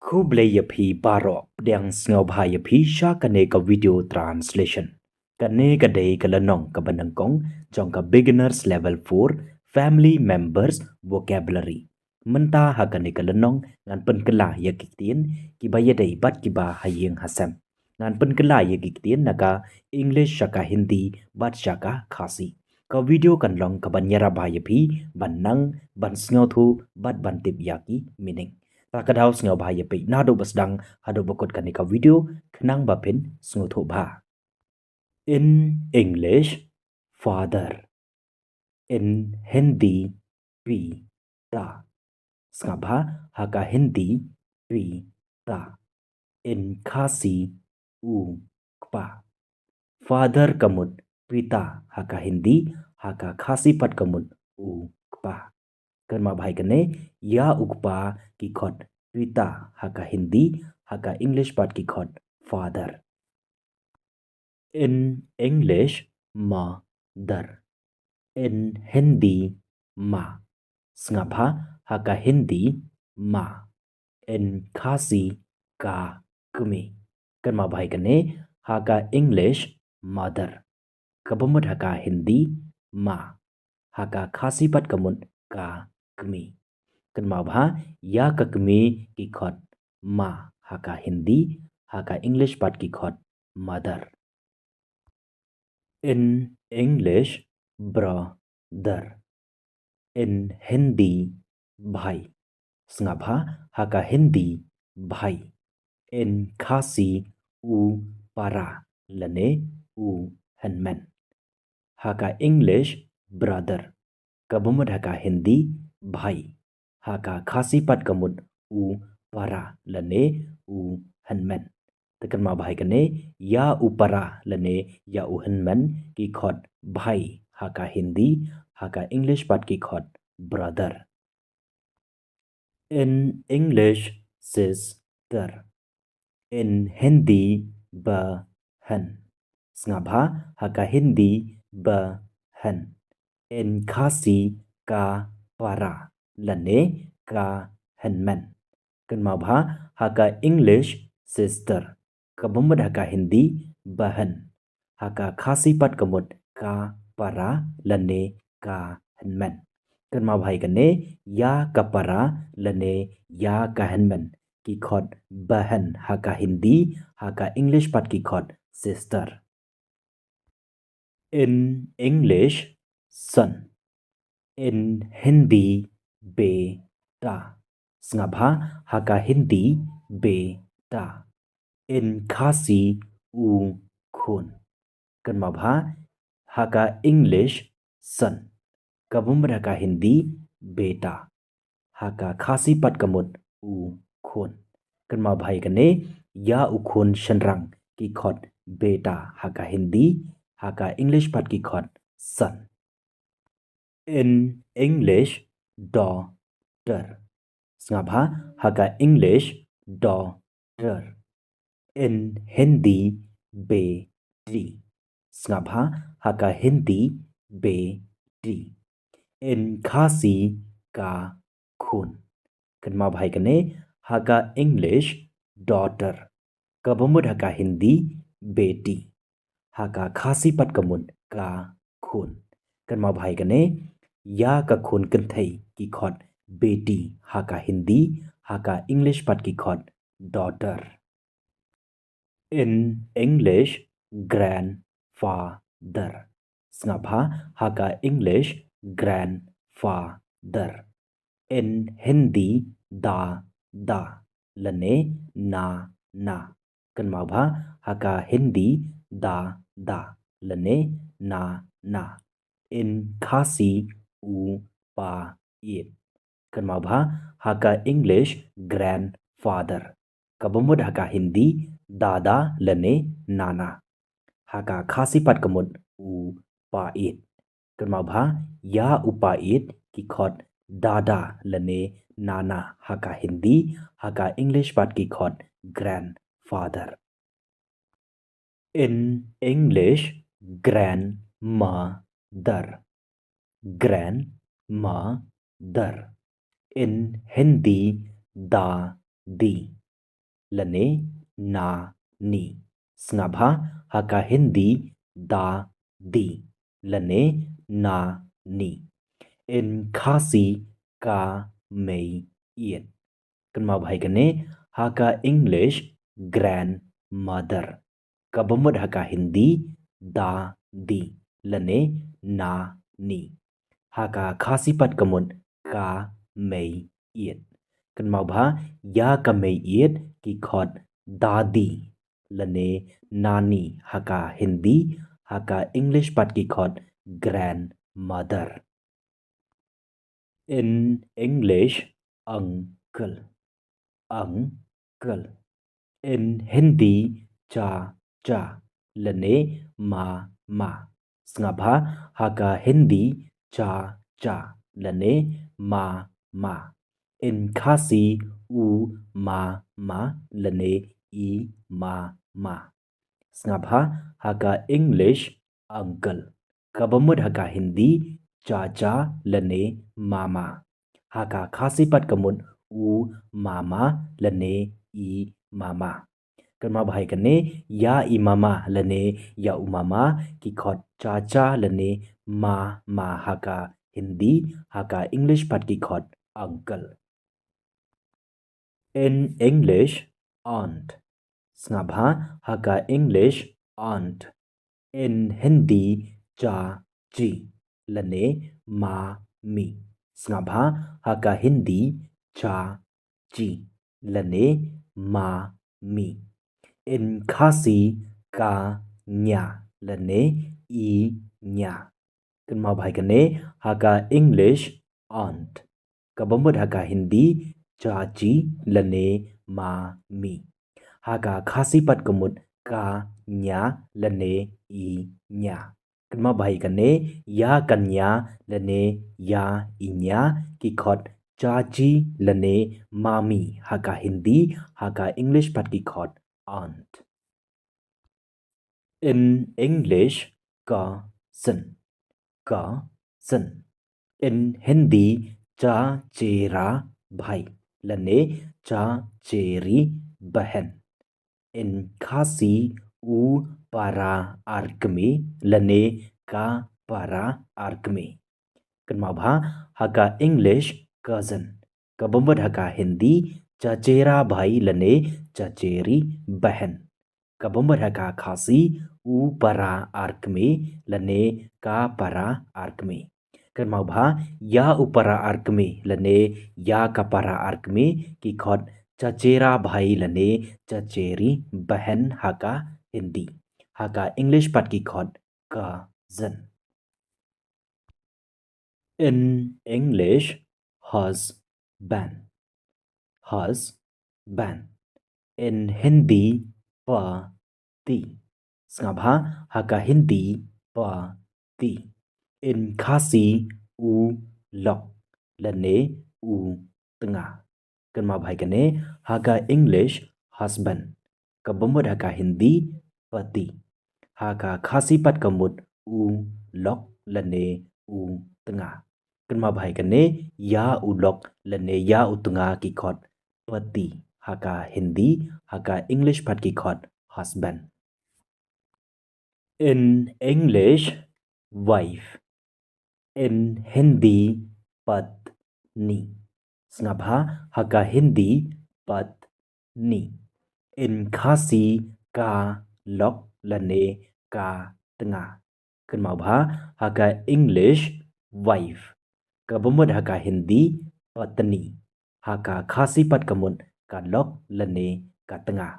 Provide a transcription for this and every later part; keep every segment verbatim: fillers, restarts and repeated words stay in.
Khublei ïa phi baroh, pdiang sngewbha ïa phi sha kane ka video translation. Kane ka dei ka lynnong kaba nyngkong jong ka beginners level four, family members vocabulary. Mynta ha kane ka lynnong ngan pynkylla ïa ki ktien kiba ïadei bad kiba ha ïing ha sem. Ngan pynkylla ïa ki ktien na ka English sha ka Hindi bad sha ka Khasi. Ka video kan long kaban ïarap bha ïa phi ban nang, ban sngewthuh bad ban tip ïa ki meaning. Ta ka daw sngewbha ïa phi naduh ba sdang haduh ba kut kane ka video khnang ba phin sngewthuh bha. In English, father. In Hindi, pita. Sngap bha, ha ka Hindi, pita. In Khasi, u kpa. Father ka mut pita ha ka Hindi, ha ka Khasi pat ka mut u kpa. Kynmaw bha ïa kane, ïa u kpa ki khot pita ha ka Hindi, ha ka English pat ki khot father. In English, mother. In Hindi, ma. Sngap bha, ha ka Hindi, ma. In Khasi, ka kmie. Kynmaw bha ïa kane, ha ka English, mother. Kaba mut ha ka Hindi, ma. Ha ka Khasi pat ka mut ka kmie. Kynmaw bha, ïa ka kmie ki khot ma ha ka Hindi, ha ka English pat ki khot mother. In English, brother. In Hindi, bhai. Sngap bha, ha ka Hindi, bhai. In Khasi, u para lane u hynmen. Ha ka English, brother. Kaba mut ha ka Hindi, bhai. Ha ka Khasi pat ka mut u para lane u hynmen. Te kynmaw bha ïa kane, ïa u para lane ïa u hynmen ki khot bhai ha ka Hindi, ha ka English pat ki khot brother. In English, sister. In Hindi, bahan. Sngap bha, ha ka Hindi, bahan. In Khasi, ka para lane ka hynmen. Kynmaw bha, ha ka English, sister. Kaba mut ha ka Hindi, bahan. Ha ka Khasi pat ka mut ka para lane ka hynmen. Kynmaw bha ïa kane, ïa ka para lane ïa ka hynmen ki khot bahan ha ka Hindi, ha ka English pat ki khot sister. In English, son. In Hindi, beta. Sngap bha, ha ka Hindi, beta. In Khasi, u khun. Kynmaw bha, ha ka English, son. Kaba mut ha ka Hindi, beta. Ha ka Khasi pat ka mut u khun. Kynmaw bha ïa kane, ïa u khun shynrang ki khot beta ha ka Hindi, ha ka English pat ki khot son. In English, daughter. Sngap bha, ha ka English, daughter. In Hindi, beti. Sngap bha, ha ka Hindi, beti. In Khasi, ka khun. Kynmaw bha ïa kane, ha ka English, daughter. Kaba mut ha ka Hindi, beti. Ha ka Khasi pat ka mut ka khun. Kynmaw bha ïa kane, ïa ka khun kynthei ki khot beti ha ka Hindi, ha ka English pat ki khot daughter. In English, grandfather. Sngap bha, ha ka English, grandfather. In Hindi, dada lane nana. Kynmaw bha, ha ka Hindi, dada lane nana. In Khasi, u paieit. Kynmaw bha, ha ka English, grandfather. Kaba mut ha ka Hindi, dada lane nana. Ha ka Khasi pat ka mut u paieit. Kynmaw bha, ïa u paieit ki khot dada lane nana ha ka Hindi, ha ka English pat ki khot grandfather. In English, grandmother. Grandmother. In Hindi, dadi. lane na ni. Sngap bha, ha ka Hindi da di lane na ni. In Khasi ka mei ïit. Kynmaw bha ïa kane, ha ka English grandmother. Kaba mut ha ka Hindi da di lane na ni. Ha ka Khasi pat ka mut ka mei ïit. Kynmaw bha, ïa ka mei ïit ki khot dadi lane nani ha ka Hindi, ha ka English pat ki khot grandmother. In English, uncle. Uncle. In Hindi, chacha lane mama. Sngap bha, ha ka Hindi, chacha lane mama. In Khasi, u mama lane i mama. Sngap bha, ha ka English, uncle. Kaba mut ha ka Hindi, chacha lane mama. Ha ka Khasi pat ka mut u mama lane i mama. Kynmaw bha ïa kane, ïa i mama lane ïa u mama ki khot chacha lane mama ha ka Hindi, ha ka English pat ki khot uncle. In English, aunt. Sngap bha, ha ka English, aunt. In Hindi, chachi lane mami. Sngap bha, ha ka Hindi, chachi lane mami. In Khasi, ka nya lane i nya. Kynmaw bha ïa kane, ha ka English, aunt. Kaba mut ha ka Hindi, chachi lane mami. Ha ka Khasi pat ka mut ka nya lane i nya. Kynmaw bha ïa kane, ïa ka nya lane ïa i nya ki khot chachi lane mami ha ka Hindi, ha ka English pat ki khot aunt. In English, cousin. Cousin. In Hindi, chachera bhai lane chacheri bahan. In Khasi, u para arkmie lane ka para arkmie. Kynmaw bha, ha ka English, cousin. Kaba mut ha ka Hindi, chachera bhai lane chacheri bahan. Kaba mut ha ka Khasi, u para arkmie lane ka para arkmie. Kynmaw bha, ïa u para arkmie lane ïa ka para arkmie ki khot chachera bhai lane chacheri bahan ha ka Hindi. Ha ka English pat ki khot cousin. In English, husband. Husband. In Hindi, pati. Sngap bha, ha ka Hindi, pati. In Khasi, u lok lane u tnga. Kynmaw bha ïa kane, ha ka English, husband. Kaba mut ha ka Hindi, pati. Ha ka Khasi pat ka mut u lok lane u tnga. Kynmaw bha ïa kane, ïa u lok lane ïa u tnga ki khot pati ha ka Hindi, ha ka English pat ki khot husband. In English, wife. In Hindi, patni. Sngap bha, ha ka Hindi, patni. In Khasi, ka lok lane ka tnga. Kynmaw bha, ha ka English, wife. Kaba mut ha ka Hindi, patni. Ha ka Khasi pat ka mut ka lok lane ka tnga.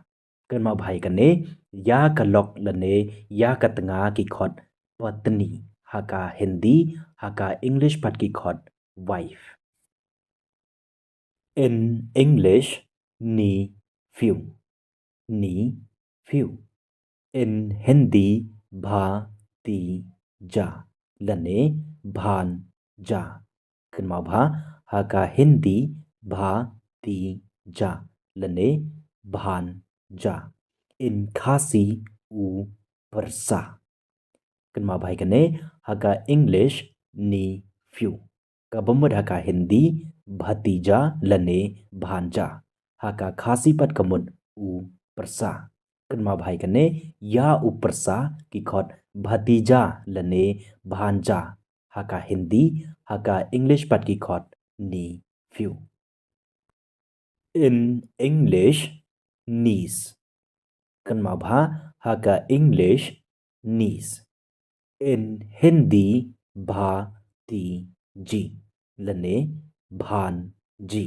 Kynmaw bha ïa kane, ïa ka lok lane ïa ka tnga ki khot patni ha ka Hindi, ha ka English pat ki khot wife. In English, nephew. Nephew. In Hindi, bhatija lane bhanja. Kynmaw bha, ha ka Hindi, bhatija lane bhanja. In Khasi, u pyrsa. Kynmaw bha ïa kane, ha ka English, nephew. Kaba mut ha ka Hindi, bhatija lane bhanja. Ha ka Khasi pat ka mut u pyrsa. Kynmaw bha ïa kane, ïa u pyrsa ki khot bhatija lane bhanja ha ka Hindi, ha ka English pat ki khot nephew. In English, niece. Kynmaw bha, ha ka English, niece. In Hindi, bhatiji lane bhanji.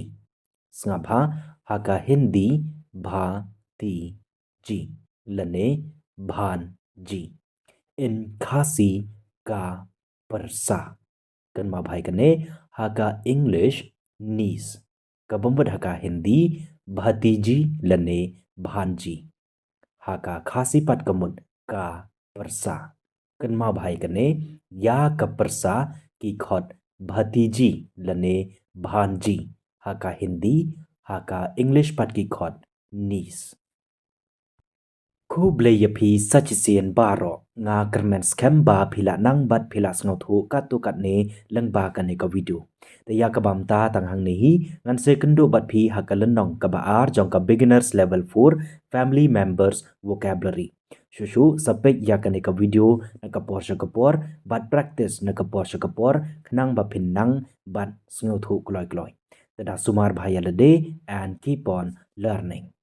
Sngap bha, ha ka Hindi, bhatiji lane bhanji. In Khasi, ka pyrsa. Kynmaw bha ïa kane, ha ka English, niece. Kaba mut ha ka Hindi, bhatiji lane bhanji. Ha ka Khasi pat ka mut ka pyrsa. Kynmaw bha ïa kane, ïa ka pyrsa ki khot bhatiji lane bhanji ha ka Hindi, ha ka English pat ki khot niece. Khublei ïa phi sa shisien baroh, nga kyrmen skhem ba phi la nang bad phi la sngewthuh katto katne lyngba kane ka video. Te ïa kaba mynta tang hangne hi, ngan sa ïakynduh bad phi ha ka lynnong kaba ar jong ka beginners level four, family members vocabulary. Shuh shuh sa peit ïa kane ka video na ka por sha ka por bad practice na ka por sha ka por, khnang ba phin nang bad sngewthuh kloi kloi. Te da sumar bha ïa lade and keep on learning.